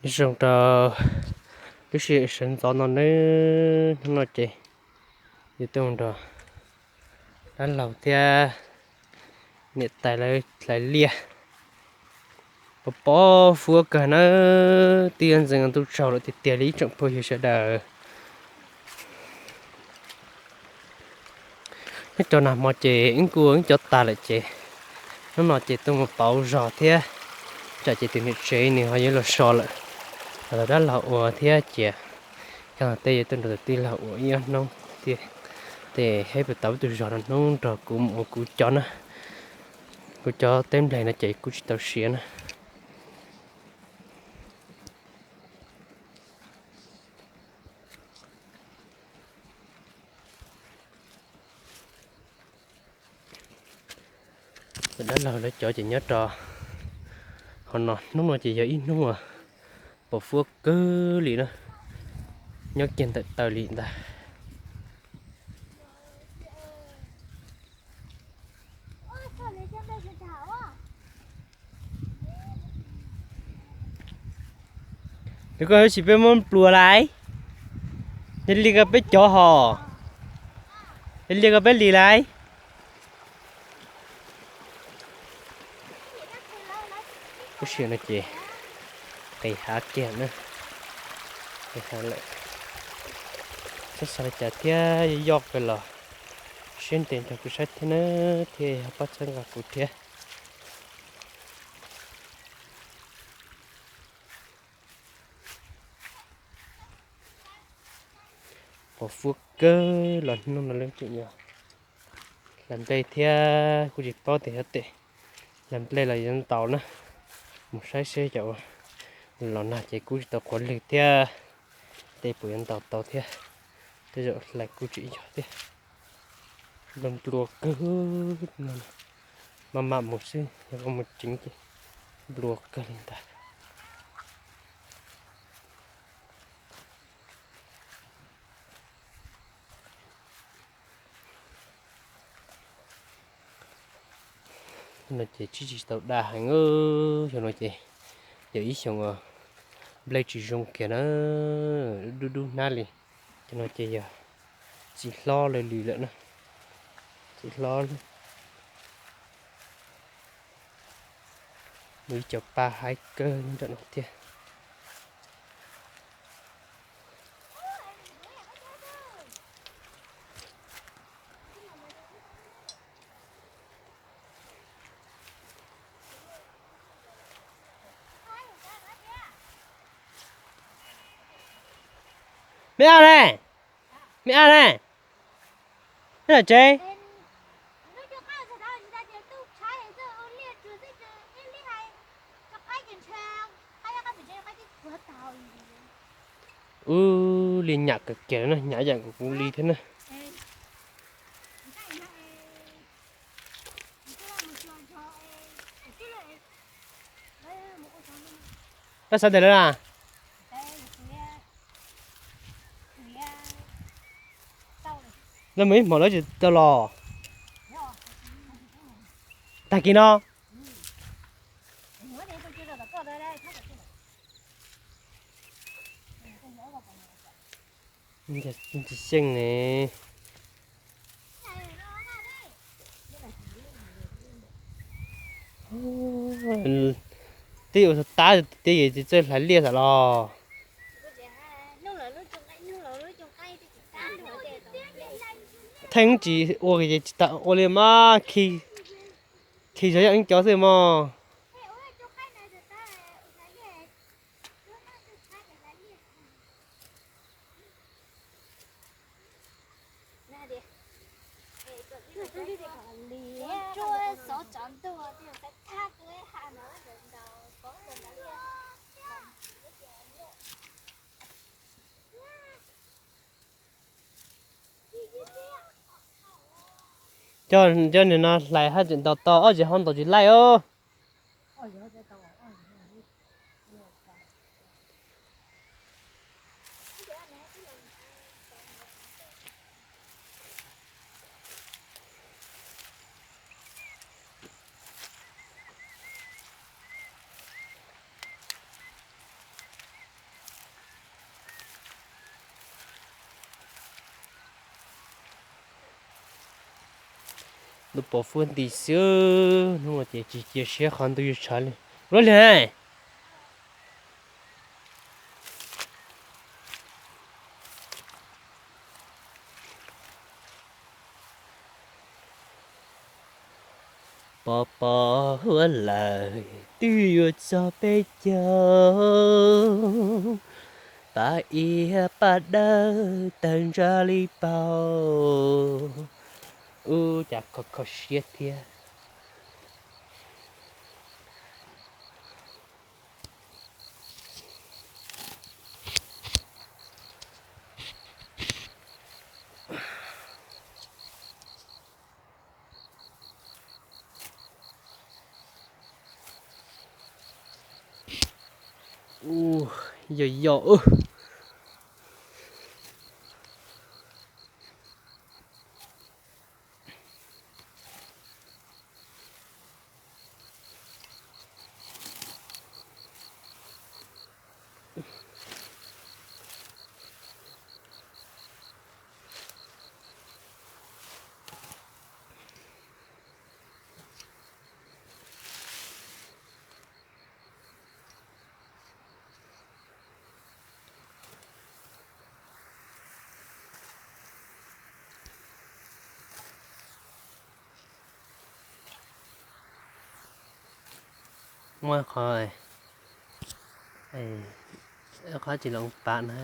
Zoo rau lub sij hawm sawv ntxov no nawb, hnub no ces yuav tuaj mus nrog dab laug thiab niam tais lawv hlais liaj. Pov pob huab kawg nawb, twb yuav ntxeev ntuj tsaug lawm tiag tiag li ib tsoom phooj ywg sawv daws. Nyob rau nag hmo ces wb kuj wb cov tas lawm ces hnub no ces tuaj mus pauv zog thiab, tsam ces tus niam tsev nws ho yuav los so lawm. Los dab laug ua thiab ces, yog tej yuav tuaj nrog tus tij laug ua ib ob hnub thiab, ces heb puas tau tus zog no hnub nrog kuv mus ua kuv cov na, kuv cov teb npleg no ces kuj tsis tau siav na. Dab laug lawv cov ces nyob rau hauv no, hnub no ces yog ib hnub uas pos huab kawg li na, nyob kiag ntawm taw li ntag. Nws koj sim peb muab pluas lais, yog li ko peb cov hos, yog li ko peb li lais. Lub sij hawm no ces qis hav kiag na, qis hav lawm. Txhob xav li cas thiab, yog yoj kawg los siab ntev nrog kuv saib thiab na, thiab yog pab txhawb nqa kuv thiab. Pos huab kawg los hnub no lawv tseem yog hlais nplej thiab, kuj tsis paub tias yog tej hlais nplej los yuav ntaus na. Mus saib seb cov los nag ces kuj tsis tau quav lwg thiab, tej puas yuav ntaus tau thiab, tej zaum hlais kuj tsis yog thiab. Nplua kawg no, maj mam mus xwb, yog koj mus ceev ces nplua kawg li ntag. No ces tsis tsis tau dag heev, xyoo no ces yog ib xyoo nplej tsis zoo kiag na, dub dub hnab li. Cov no ces yog txiv hlob lawv lws lawm na, txiv hlob na. Muaj ib co paj haib kawg nram no thiab. Me ab ne, me ab ne, me ab tsev. Ub, li nyam kawg kiag na, nyam yam kuv kuv li thiab na. Koj xav ntawm lawm na? Lawv mus ib hmos lawv tsis tau los. Tag kis no. Tsis xyeej ne. Twb yuav tab tias tsis txawj hlais liaj xwb los. Theej tsis ua ces tsis tas ua li mas khi, khi zov yam ib cov xwb mog. Cov, cov niag no hlais haj tseem ntaus tau, ob tsis ho ntaus tsis laij os. Ntuj pos huab nti xwb, hnub no ces tsis cia siab qhov ntuj yuav tshav li. Ua li. Pos pos huab lawm twb yuav txog peb caug, pab iab pab dawb tawg ntsa li paus. Ub, cas kho kho siab thiab. Ub, yog yog. Muaj qhov, qhov tsis loo pam na.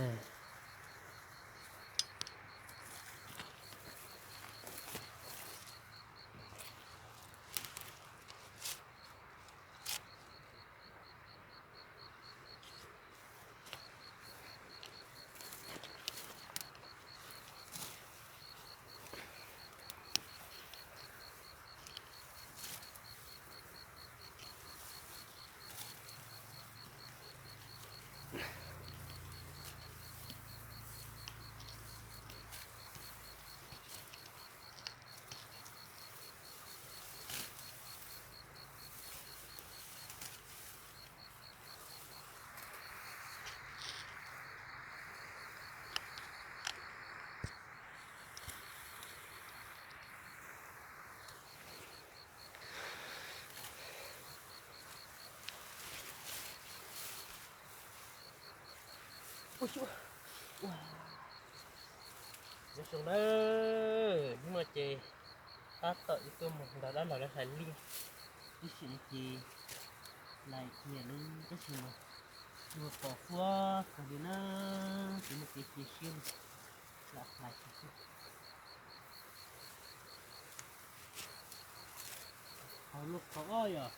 Nyob zoo nawb, hnub no ces tab tom yuav tuaj mus nrog dab laug lawv hlais liaj, ib sim no ces lais kiag lawm tab sis mas ntuj pos huab kawg li na, ces muaj kev cia siab li lam hlais kiag xwb. Qhov lub qhov ob yom.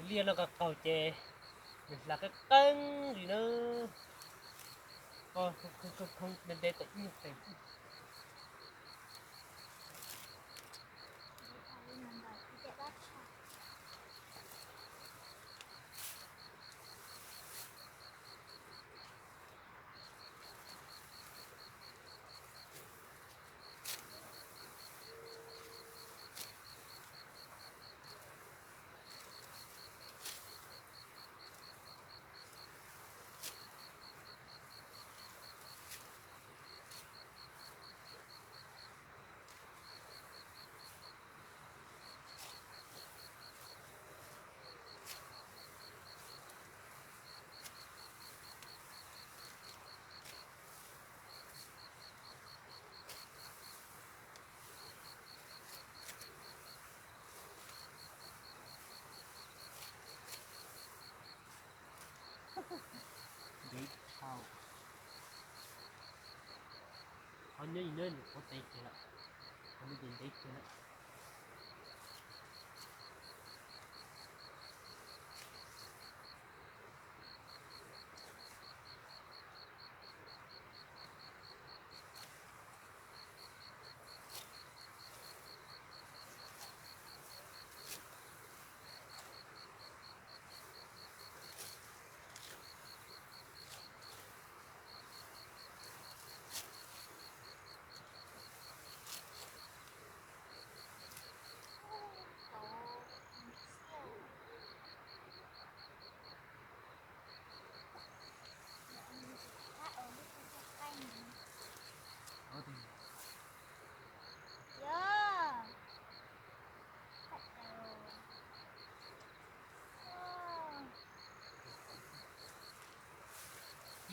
Liaj no koj qaug ces nws hla qeeb qeeb li na. Koj khoob ntev ntev tawm ib nyuag pem. Ntev dhau. Qhov nyob li no nws qhuav tes kiag lawm, qhov no ces ntev kiag lawm.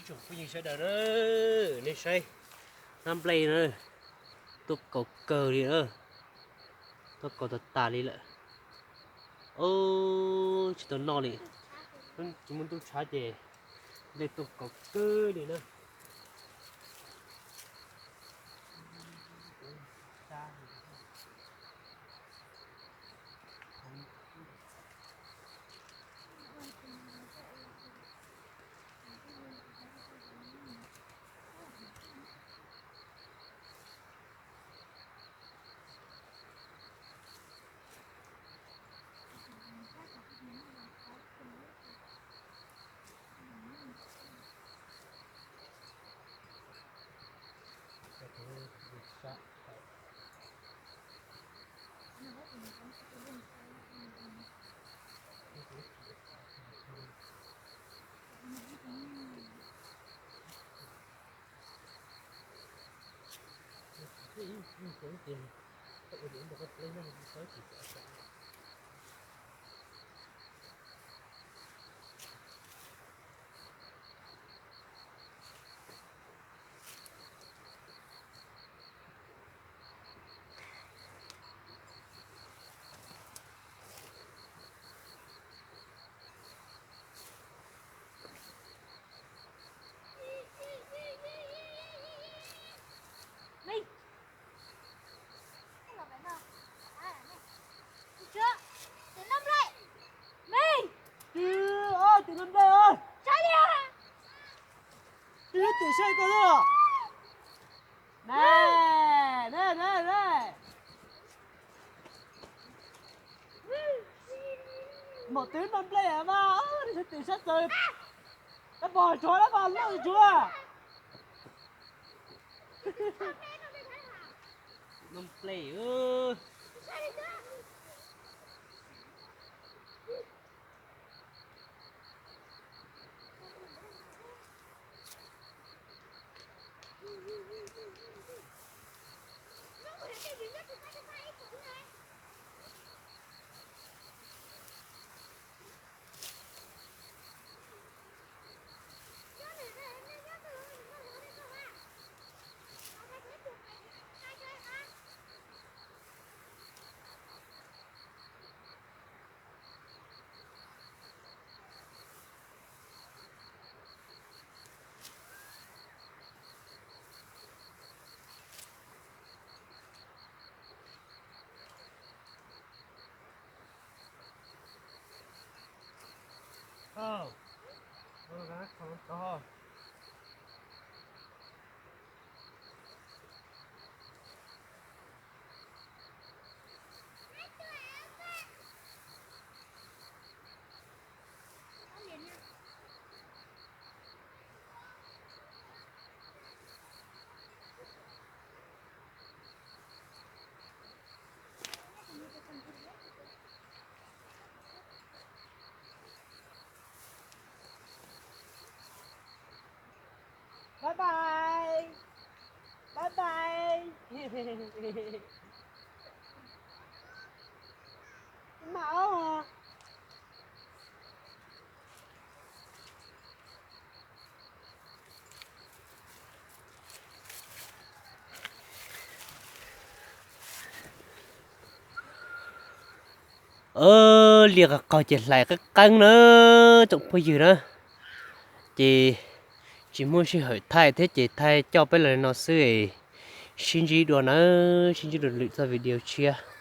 Tsoom phooj ywg sawv daws na, nej saib, hnab nplej na, tuaj kaus kawg li na, tuaj kaus tas tas li lawm. Tsis tau noj li, tsis muaj ntuj tshav ces nplej tuaj kaus kawg li na. Tus no nplej, tus no nplej, tus no nplej, tus no nplej. Maum twb no nplej mas, tus sab txawv, dab pog tsuav dab pog loj tsuav. No nplej. Bye bye. Bye bye. Mas liaj qas qaug ces hlais qeeb qeeb na, tsoom phooj ywg na. Ces tsis muaj sij hawm thaij thiab ces thaij coj peb los li no xwb es sib ntsib dua nawb, sib ntsib dua lwm txoj video tshiab.